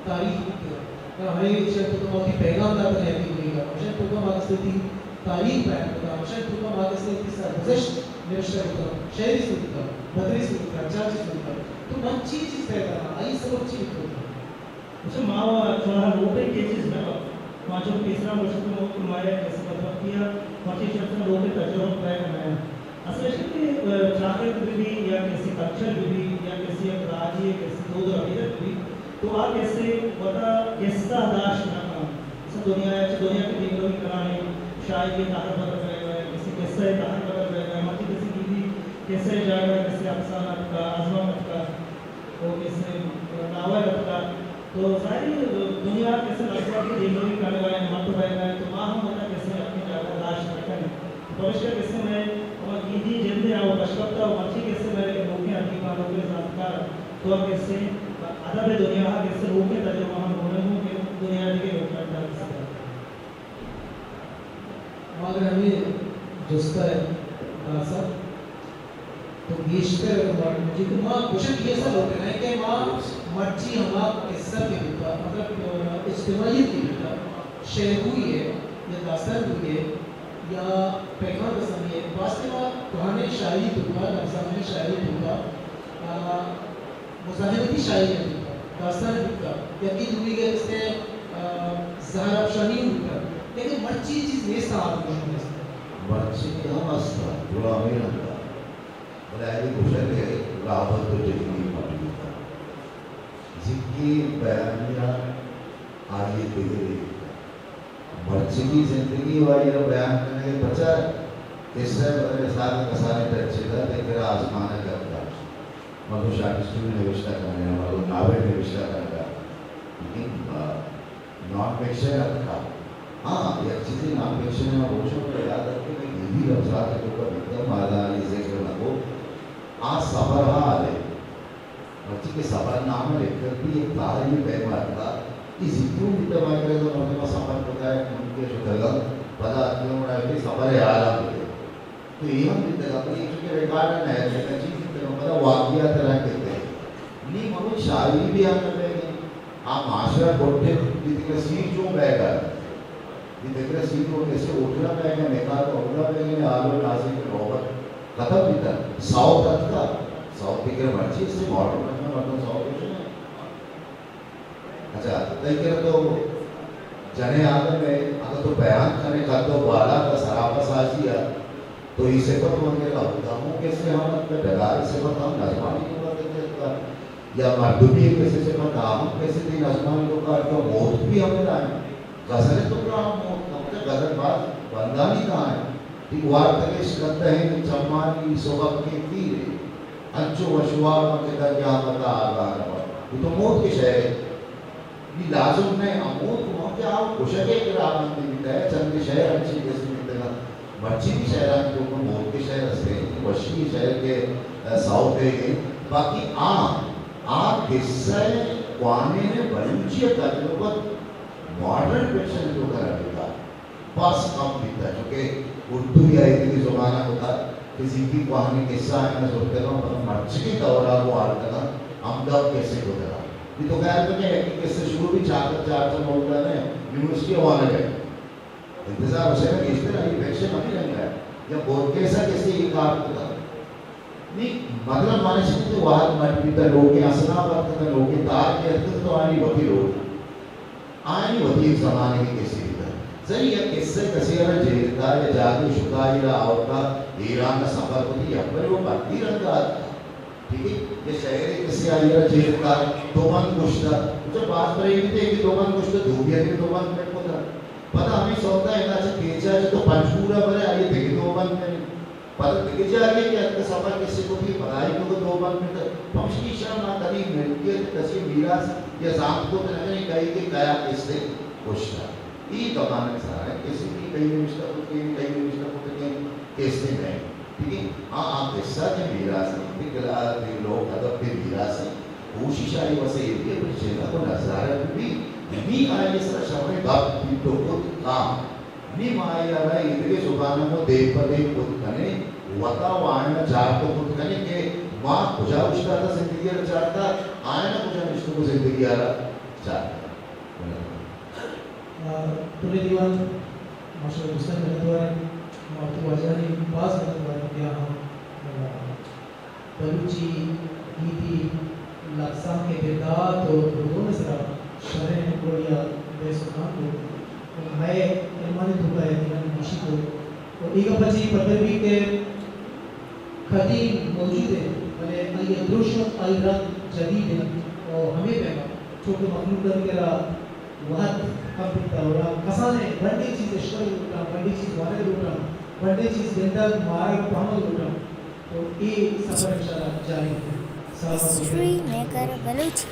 تاریخ بوتگ، ترا ہمے ایشی ءِ توکا ما وتی پیغام داتگ، یکے دومی ءَ، ایشی ءِ توکا ما کسے وتی تاریخ بیان کتگ، ایشی ءِ توکا ما کسے وتی سرگزشت نبشتہ کتگ، شعری صورت ءَ، بدری صورت ءَ، چاچی صورت ءَ، تو مرچی چیز پیدا نہ، آئی سبب چی بوتگ؟ اچھا، ما و چوناہا لوٹیں کہ چیز نہ، ما چون پیسرا گوشت کہ ما یک ایسی بدبختی ءَ مرچی شخص ءَ لوٹیں تجربہ پیدا نہ۔ اصل ایش کہ، آ، چاگرد بہ بی یا کسی کلچر بہ بی یا کسی یک راجی، کسی دود و ربیدگ بہ بی، تو آ کسے وتا کسہ داشت نہ کناں۔ مثلاً دنیا ءَ چہ دنیا کہ دیمروی کنان اِنت، شاعری ءِ تہر بدل بئیگ ءَ، کسی کسہ ءِ تہر بدل بئیگ ءَ، مرچی کسی گیدی کسہ ءِ جاگہ ءَ کسی افسانہ اتکا، آزمانک اتکا، او کسے ناول اتکا۔ تو ظاہر ہے دنیا کسے لفظاں کی دیمروی کنگ ءَ اِنت، مٹ بئیگ ءَ اِنت، تو ما ہم وتا کسے اپنی جاگہ داشت نہ کنیں۔ پمیشکا کسے مئے ہما گیدی جند ءِ آ بشکپتہ ءُ مرچی کسے مئے کہ نوکیں ادیب ءُ نوکیں زانتکار تو آ کسے ادب ءِ دنیا ءَ کسے نوکیں تجربہ ہم گون اَنت کہ دنیا ءِ دگہ نوکیں ادیب ءَ کسے ما اگر ہمے جست ءَ داسا تو گیشتر مر-، چونکہ ما گوشگ اے سا لوٹگ ءَ ایں کہ ما مرچی ہما قصہ کہ بوتا، مطلب، اجتماعیت کہ بوتا، شعر گوئی ءِ یا داستان گوئی ءِ یا پیغام رسانی ءِ واسطے ما کوہنیں شاعری توکا، لفظانی شاعری توکا، آ، مزاحمتی شاعری ءَ بوتگ، داستان بوتگ، یکے دومی ءِ است ءَ، آ، زہر افشانی بوتگ، لیکن مرچی چیز نیست، آ گوش نیست۔ مرچی ہم است، گڑا ہمے رنگ ءَ۔ بلے آئی گوشگ ءِ رہبند ءُ جدید مٹ بوتگ۔ زکی بیانیہ آئی دگرے۔ مرچیگی زندگی ءُ آئی ءَ را بیان کنگ ءَ پچ ءَ قصہ ءِ بدل ءَ سال کسانیں ٹچ ءَ دات، تئی کرا آزمان ءَ گپ دات۔ مردم شارٹ اسٹوری نوشتہ کنگ ءَ، مردم ناول نوشتہ کنگ ءَ۔ لیکن، آ، نان فکشن اتکا۔ ہاں، یک چیزے نان فکشن ءَ گوشاں، تو یاد ات کہ مئے گیدی لبزانک ءِ توکا بیتگ، ما ادا آئی ذکر نہ کو۔ آ سفر حال ءَ۔ مرچی کہ سفر نامہ لکھگ بی، یک تہاری پیم ءَ اتکا، اے زیتون بیتہ، ما کرے تو مردم ءَ سفر کتا، یک ملک ءَ شتگ ءَ، پدا اتکہ گڑا کہ سفر ءِ حال ءَ بگے۔ تو اے ہم بیتگ ءَ، بلے چونکہ ریکارڈ ءَ نہ اتکہ، چی بیتگ ءَ، پدا واقعات رنگ بیتگ۔ نی مگو شاعری بیان نہ بیگ ءَ، آ معاشرہ گڈ بیتگ ءَ، سیر چون بیگ ءَ۔ اے تکرا سیر ءُ کسے ہوٹل ءَ بیگ ءَ، نکاح ءُ ہوٹل ءَ بیگ ءَ، آلو نازینک ءِ نوبت ختم بیتگ۔ ساؤتھ اتکا، ساؤتھ بگر مرچی است، ماڈرن مردم ساؤتھ گوش نہ۔ اچھا، تئی کرا تو جنیں آدم ءَ، اگاں تو بیان کنے قد ءُ بالاد ءَ، سراپا سازی ءَ، تو اے صفت وانگے ءَ، ہمو کسے ہم اتکا، ڈگار ءِ صفت ہم نظمانی توکا اتکا۔ یا مردمی ءِ کسے صفت ءَ ہم کسے تئی نظمانی توکا اتکا، موت بھی ہمے دائیں۔ غزل ءِ توکا ہم موت، ہمے غزل باز بندانی دائیں۔ تئی وارتگش کدہیں چمانی سبکیں تیرے، انچو وشوار من کہ ترا قیامت ءَ آگاہ نہ باں۔ اے تو موت کہ شعر ءِ۔ نی لازم نہ ایں، آ موت گوں ہم کہ آ گوشگ ءِ کہ راہبندی بیتہ، چندے شعر انچیں کسے بیتگ اَنت۔ مرچی بھی شعرانی توکا موت کہ شعر است ایں، وشی شعر کہ، ءَ، ساؤتھ ءِ ایں۔ باقی آ، آ قصہ ءِ کوہنیں ءِ بلوچی ءِ تجربت ماڈرن فکشن ءِ توکا نہ بیتگ۔ باز کم بیتگ، چونکہ اردو یا ایدگہ زباناں کتا، فزیکی کوہنیں قصہ آیاں زرتگاں، پدا مرچگیں دور ءَ گوں آرتگاں، ہمدا کسے کتگاں۔ نی تو خیال بکن، یکے قصہ شروع بھی چاکر چارچ ءَ موجود نہ ایں، یونیورسٹی ءَ وانگ ءَ ایں۔ انتظار حسین ءَ گیشتر آئی فکشن ہمے رنگ ءَ، یا بورگیس ءَ کسے اے کار کتا۔ نی، مطلب، مانا چی کہ وہد مٹ بیتہ، لوگے اصناف اتکتہ، لوگے تار کہ اتکتہ، تو آنی وتی لوگ۔ آنی وتی یک زمانگے کسے بیتہ۔ زری یک قصہ کسے ءَ را جیڑتہ، یا جاگے شتہ، آئی را آورتہ، ایران ءَ سفر کتہ، یک برے وہ مردی رنگ ءَ اتکہ۔ ٹھیک ہے؟ یا شہرے کسے آئی را جیڑتہ، دو بند گوشتہ۔ اچھا، باز برے بیتہ کہ دو بند گوشتہ، دومی ءَ دگہ دو بند پٹ کتہ۔ پدا ہمے سودا ادا چہ کیچ ءَ چہ تو پنجگور ءَ برے، آئی ءَ دگہ دو بند کنی۔ پدا دگہ جاگہے کہ اتکہ سفر کسے کتہ، پدا آئی توکا دو بند بیتہ۔ پمشکہ ایشاں ما کدی ملکیت، کسے میراث یا زانت کت نہ کنیں، کئی کہ کیا کسے گوشتہ۔ اے زمانگ سرا کسے کہ کئی نوشتہ کت کہ کئی نوشتہ کت کہ کسے نہ۔ لیکن آ، آ قصہ کہ میراث ایں، کہ کلا کہ لوک ادب کہ میراث ایں، کوشش آئی واسطہ اے بھی کہ چنہ کو نظارہ بھی، نی آئی سرا شمئے گپ بھی تو کت کام۔ نی ما آئی ءَ را ایدگہ زباناں گوں دیم پہ دیم کت کنیں، وتا ءُ آیاں چارت ءُ کت کنیں کہ ما کجا اوشتاتہ زندگی ءَ را چارتہ، آیاں کجا نشتگ ءُ زندگی ءَ را چارتہ۔ آ، پورے دیوان ماشاءاللہ درستاں منتوار ایں، ما وتی واجہانی باز منتوار ایں کہ آہاں، آ، بلوچی گیتی لبزانک ءِ بندات ءُ گدوم ءِ سرا شریں وڑے ءَ بحث ءُ گپ کت ءُ مئے علمانی توکا یقیناً گوشی کت ءُ اے گپ ءَ چہ اے پدر بیت کہ قدیم موجود اِنت، بلے آئی ءِ دروشم، آئی ءِ رنگ جدید اِنت ءُ ہمے پیم ءَ چونکہ مخلوق ءِ کرا وھد کم بیتہ، گڑا کسانیں گونڈیں چیز اشکنگ لوٹاں، گونڈیں چیز وانگ لوٹاں، گونڈیں چیز گندگ، مارگ، پہمگ لوٹاں۔ تو اے سفر انشاءاللہ جاری بیت۔ سلامت بات۔ History maker Balochi.